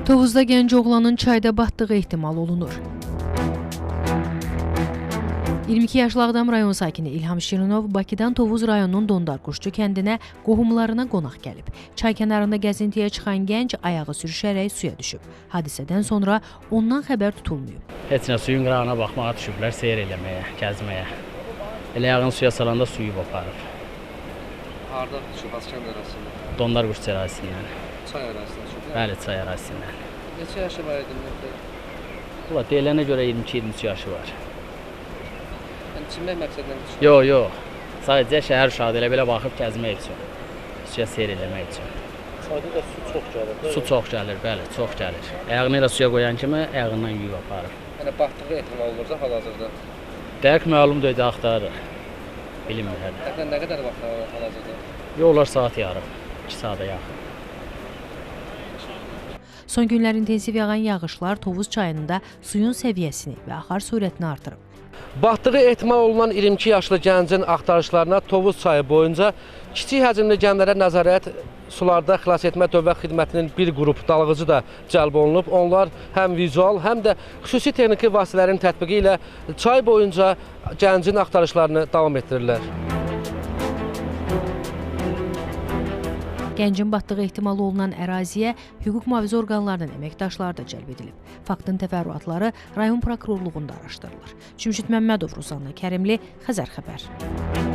Tovuzda gənc oğlanın çayda batdığı ehtimal olunur. 22 yaşlı Ağdam rayon sakini İlham Şirinov Bakıdan Tovuz rayonunun Dondarquşçu kəndinə qohumlarına qonaq gəlib. Çay kənarında gəzintiyə çıxan gənc ayağı sürüşərək suya düşüb. Hadisədən sonra ondan xəbər tutulmayıb. Heç nə, suyun qırağına baxmağa düşüblər, seyr eləməyə, gəzməyə. Elə ayağını suya salanda suyu aparıb. Harda düşüb? Hansı kənd ərazisindən? Dondarquşçu ərazisindən. Çay ərazisindən düşüb? Bəli, çay ərazisindən. Neçə yaşı var idi ümumiyyətlə? Valla deyilənə görə 22-23 yaşı var. Yəni çimmək məqsədlə düşüb? Yox, yox. Sadəcə şəhər uşağıdır, elə belə baxıb gəzmək üçün. Suya seyr eləmək üçün. Çayda da su çox gəlir, deyil mi? Su çox gəlir, bəli, çox gəlir. Ayağını elə suya qoyan kimi ayağından yuyub aparır. Yəni batdığı ehtimal olunursa hal-hazırda? Dəqiq məlum deyil, axtarırıq. Bilinmir hələ. Təxminən nə qədər vaxt hal-hazırda? Yox, olar saat yarım, 2 saata yaxın. Son günlər intensiv yağan yağışlar Tovuz çayında suyun səviyyəsini və axar sürətini artırıb. Batdığı ehtimal olunan 22 yaşlı gəncin axtarışlarına Tovuz çayı boyunca kiçik həcmli gəmilərə nəzarət sularda xilas etmə dövlət xidmətinin bir qrup dalğıcı da cəlb olunub. Onlar həm vizual, həm də xüsusi texniki vasitələrin tətbiqi ilə çay boyunca gəncin axtarışlarını davam etdirirlər. Gəncin batdığı ehtimal olunan əraziyə hüquq mühafizə orqanlarının əməkdaşları da cəlb edilib. Faktın təfərrüatları rayon prokurorluğunda araşdırılır. Cümşid Məmmədov, Ruzanna Kərimli, Xəzər Xəbər.